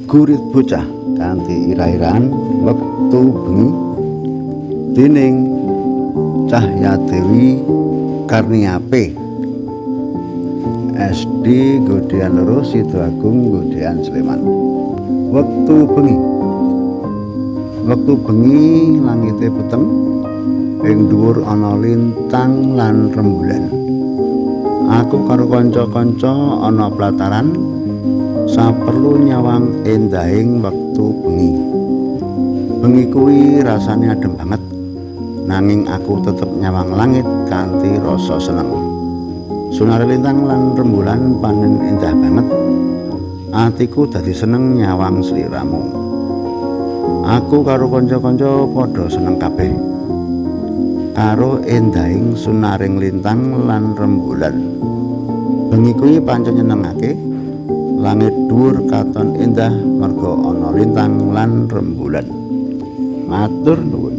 Gurit bocah kanthi ira-iraan wektu bengi dening Cahya Dewi Karniape, SD Godean 2, Sidoagung, Godean, Sleman. Wektu bengi. Wektu bengi, langite peteng, ing dhuwur ana lintang lan rembulan. Aku karo kanca-kanca ana plataran saperlu nyawang endahing wektu bengi. Bengi kuwi rasane adem banget, nanging aku tetep nyawang langit kanthi rasa seneng. Sunare lintang lan rembulan panen endah banget. Atiku dadi seneng nyawang sliramu. Aku karo kanca-kanca padha seneng kabeh karo endahing sunaring lintang lan rembulan. Bengi kuwi pancen nyenengake. Langit dhuwur katon endah merga ana lintang lan rembulan. Matur nuwun.